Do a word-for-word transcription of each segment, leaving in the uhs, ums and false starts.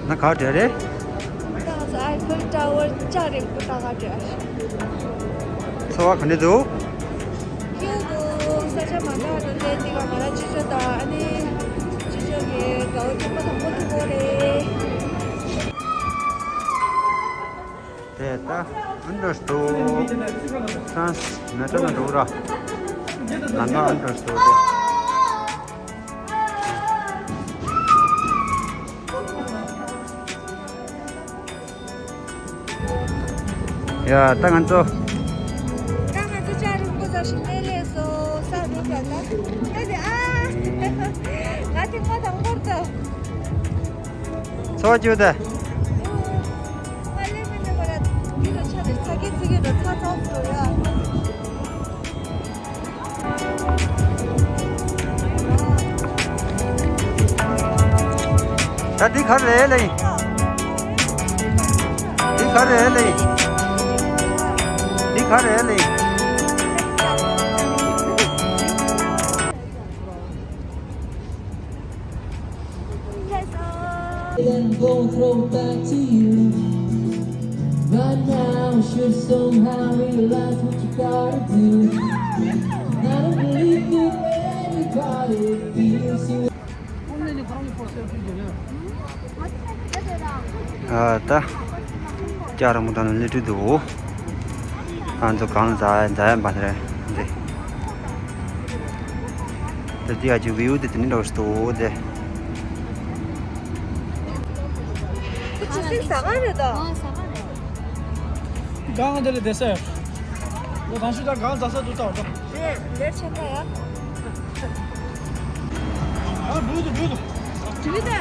ན་ག་འདྲ་རེད། ད་ང་ཚོ་ཨའི་ཕེལ་ཊ་ཝར་ལྕགས་རིང་པོ་ལྟ་ག་འགྲོ། ཚོར་བ་ག་འདྲ་འདུག་སྐྱིད་འདུག་ས་ཆ་མ་འདྲ་བ་དང་ལས་འདི་ག་ང་རང་ཅི་ཅོ་དང་ཨ་ནི་ཅི་ཅོ་གི་དགའ་བོ་ཐུག་པ་དང་པོ་ཐུག་པོ་རེད། དེ་ད་ཨན་ཌར་སི་ཊོར་ཊ་རན་སི་མེ་ཊར་ན་འགྲོ་ར། ལམ་ཁ་ཨན་ཌར་སི་ཊོར་དེ། ཡ་ད་ང་ཚོ། ད་ང་ཚོ་ལྕགས་རིང་པོ་ཚོ་ཞིག་ནས་ལས་སོ་ས་རུབ་ལ་ད། ཨ་ཙི་ཨ། ང་ཐེངས་མ་དང་པོར་ད། ཚོ་བ་ཅུ་ད། ཨ་ལེ་མེ་ནེ་བ་ར་འདི་ར་ཆ་དེ་ཚ་གི་ཚི་གི་ར་ཚ་ཚ་འགྲོ་ཡ། ད་འདི་ག་རེད་ལེ། འདི་ག་རེད་ལེ། འདི་ག་རེད་ལེ། Then go throw back to you. Right now, should somehow realize what you gotta do. I don't believe you, anybody feels you. ཨ་ད། ལྕགས་རིང་པོ་དང་ནི་སླེབས་འདུག་ང་ཚོ་གང་ལ་འཛེག་འཛེག་ཡ་པ་དེ་རེད་འདི། ད་འདི་ཡ་ཅིག་བིའུ་དེ་དེ་ནི་འདྲ་བོ་ཞིག་འདུག་དེ། ཁྱི་སིག་ཟ་ག་རེད་ད། ཨ་ཟ་ག་རེད། གང་དེ་ལ་བསྡད་ས་ཡོད། ལོ་ཐང་ཤུ་ད་གང་ཟ་ས་འདུག་ད་འོ་ད། རེད་ལེར་ཆེ་ད་ཡ། ཨ་འགྲོ་འདུག་འགྲོ་འདུག་འགྲོ་འདུག་ད།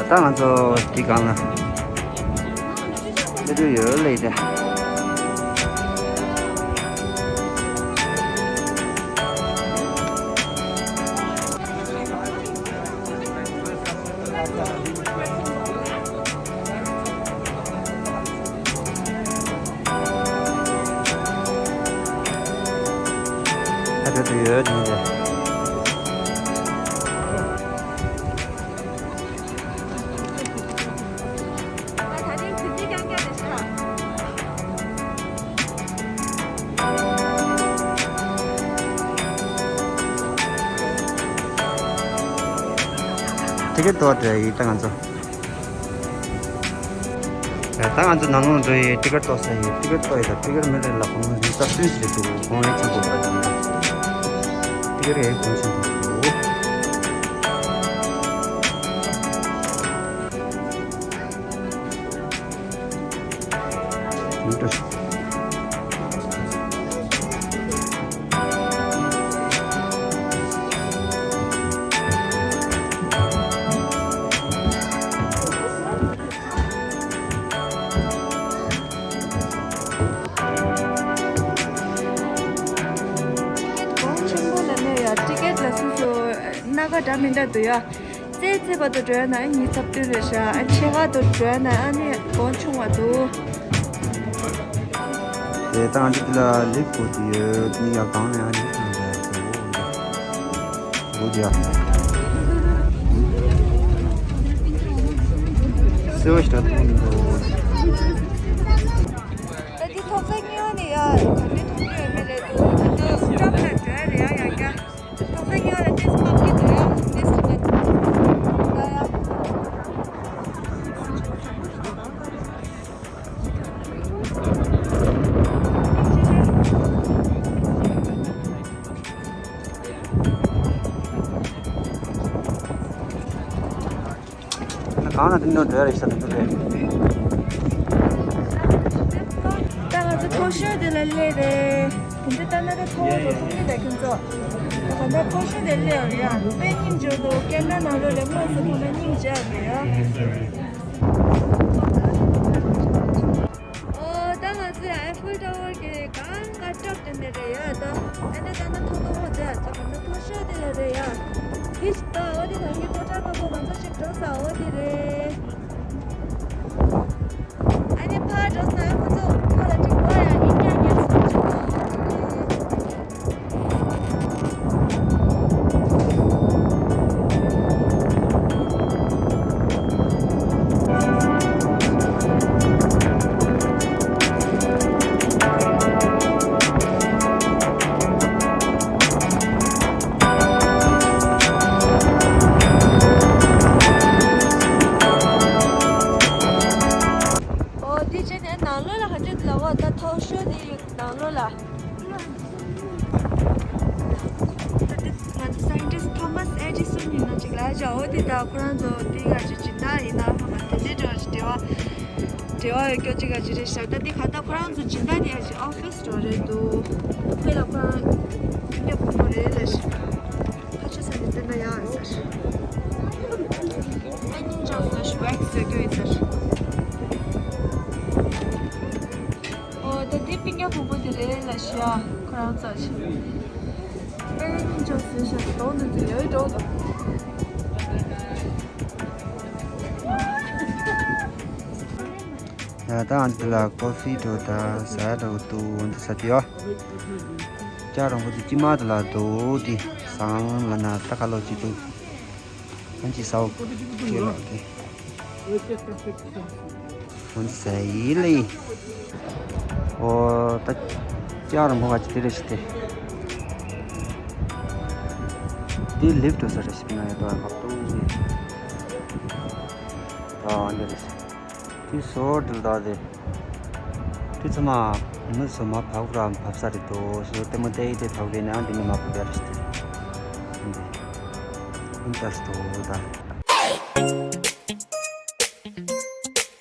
ད་ང་ཚོ་འདི་སྒང་ལ་སླེབས་རྒྱུ་ཡོད་ལེ་ད། ད་དུ་ཡོད་ནི་ད། ཊི་ཀེ་ཊི་གཏོར་འདྲ་ཡིན་ད་ང་ཚོ། ད་ང་ཚོ་ནང་ལོགས་འགྲོ་ཡི་ཊི་ཀེ་ཊི་གཏོར་ས་ཡི་ཊི་ཀེ་ཊི་གཏོར་ཡི་ད་ཊི་ཀེ་ཊི་མི་རེ་ལ་ཁོང་ཚོ་རྩ་ཚུན་ཞིག་འདུག་ཁོང་རེ་ཆེན་པོ་འདུག་ཊི་ཀེ་ཊི་རེ་ཁོང་ཆེན་པོ་འདུག་ཊི་ཀེ་ཊི་གོང་ཆེན་པོ་ལ་གནས་ཡ། ཊི་ཀེ་ཊི་ལ་སོ་སོ་སྣ་ཁ་འདྲ་མི་འདྲ་འདུག་ཡ། རྩེ་རྩེ་བར་དུ་འགྲོ་ཡ་ན་ཉིས་ཚབ་བདུན་རེད་ཤག་ཨ་ཆེ་བར་དུ་འགྲོ་ཡ་ན་ཨ་ནི་གོང་ཆུང་བ་འདུག་དེ་དང་འདི་ལ་ལེགས་པོ་དུ་ཡོད་ནི་ཡ་གང་ནས་ཨ་ནི་ཁང་ད་འདུག་འདུག་ཡ། སེ་བ་ཞིག་ད་མཐོང་མི་འདུག་ད་འདི་ཐོག་ས་གཉིས་པ་ནི་ཡ་ག་འདྲའི་མཐོང་རྒྱུ་ཡོད་མེད་རེད་འདུག་ད་འདི་སྐྲ་མ་འདྲ་རེད་ཡ་ཡ་ཡ། ཐོག་ས་གཉིས་པ་ལ་ཏེས་པབ་ཀི་འདུག་ཡ། ཏེས་ཅི་ལ་ཡ་ཡ། གང་ལ་དེ་ནོ་འདྲ་རེད་ཤག་འདུག་རེད། ད་ང་ཚོ་མཐོ་ཤོས་དེ་ལ་སླེབས་རེད། དེ་འདྲ་ལྟ་ན་ད་མཐོ་བོ་འགྲོ་ཐུབ་ཀྱི་ད་ཁྱོད་ཚོ། ད་ག་འདྲ་མཐོ་ཤོས་དེ་སླེབས་རེད་ཡ། དཔེ་སྙིང་རྗེ་འདུག་ཁེ་ན་ཌ་ནང་ལོགས་ལ་དངོས་སུ་ཁོང་ལ་སྙིང་རྗེ་རེད་ཡ། ཨོ་ད་ང་ཚོ་ཨའི་ཕེལ་ཊ་ཝར་གྱི་གང་ག་ཀྲབ་དེ་ནས་རེད་ཡ་ད། ཨ་ནི་ད་ནི་མཐོ་མཐོ་བོ་ཟེར་ཡ་ཚོ་ག་འདྲ་མཐོ་ཤོས་དེ་ལ་རེད་ཡ། དེ་ ད་འོ་དེ་ད་ངའི་སྤྲོ་ཊར་མང་པོ་ང་ཚོ་ཞིག་འགྲོ་ས་འོ་དེ་རེད། ཨ་ནི་ཕར་འགྲོ་ས་ང་ཚོ་ཁོ་ལ་འགྲིག་པ་ཡང་ཡིན་ཀྱང་ཉེར་སོང་ཅིག་འོ་དེ་རེད། ཨོ་དེ་བྱས་ནས་ནང་ལོགས་ལ་ག་འདྲ་འདུག་ལབ་ན། ད་ཐོག་ཤོས་དེ་ནང་ལོགས་ལ། ང་ཚོ་སའེན་ཊིསི་ཐོ་མཱས་ཨེ་ཌི་སོན་ཡིན་ན་ཅིག་ལབ་བྱ། འོ་དེ་ད་ཁོ་རང་ཚོ་དེ་ག་ཅིག་སྦྱིན་བདག་ཡིན་ན་ཧ་མ་དེ་འདྲའི་འདྲ་བ་ཅིག་འབྲེལ་བ་འབྲེལ་བ་ཡོད་སྐྱོ་ཅིག་ག་ཅིག་རེད་ཤག་ད་དེ་ག་ད་ཁོ་རང་ཚོ་སྦྱིན་བདག་དེ་ག་ཅིག་ཨོ་ཕི་སི་འདྲ་རེད་འདུག་དཔེ་ལ་ཁོ་རང་སྤུན་ཀྱག་བུ་མོ་རེད་ལབ་ཤག་ཁ་ཆེ་ས་ནས་བསྟན་ན་ཡག་ཡོད་ས་རེད། ཨེ་སྙིང་རྗེ་ཟེར་ཤག་ཝེག་སི་བཟོ་རྒྱུ་ཡིན་ས་རེད། ཨོ་ད་དེ་སྤུན་ཀྱག་བུ་མོ་དེ་རེད་ལབ་ཤག་ཁོ་རང་ཚོ་ཞིག་ཨེ་སྙིང་རྗེ་ཟེར་ཤག་གདོང་དེ་ཚོ་ཡོད་འགྲོ་འདུག་ཡ་ད་འདི་ལ་ཀོ་ཕི་འགྲོ་ད་ཟ་འགྲོ་འདུག་འདི་ཟ་དུས་ཡ། ལྕགས་རོང་པོ་དེ་དཀྱིལ་མ་དེ་ལ་འདུག་དེ་ཟངས་ལ་ན་ད་ཁ་ལོ་ཅི་འདུག་ཨན་ཅི་སའོ་ཁེ་ལོ་ཏེ། ཧུན་སའི་ལི། ཨོ་ད་ཀྱ་རང་བོ་ག་ཅི་དེ་རེ་ཞིག་ཏེ། དེ་ལིབ་ཏུ་ས་རེ་ཞིག་ན་ཡ་ཏོ་ཨ་ཁབ་ཏུ་ནི། ཨ་འདི་རེ་ཞིག་དེ་སོར་དུ་ལྟ་དེ། དེ་ཚོ་མ་མི་སོ་མ་ཕག་ར་བབ་ས་རེ་ཏོ་སོ་ལྟད་མོ་ཏེ་ཏེ་ཕག་རེ་ན་འདི་ནི་མ་ཕུ་བ་རེ་ཞིག་ཏེ། ཧུན་ཏ་སྟོ་ད།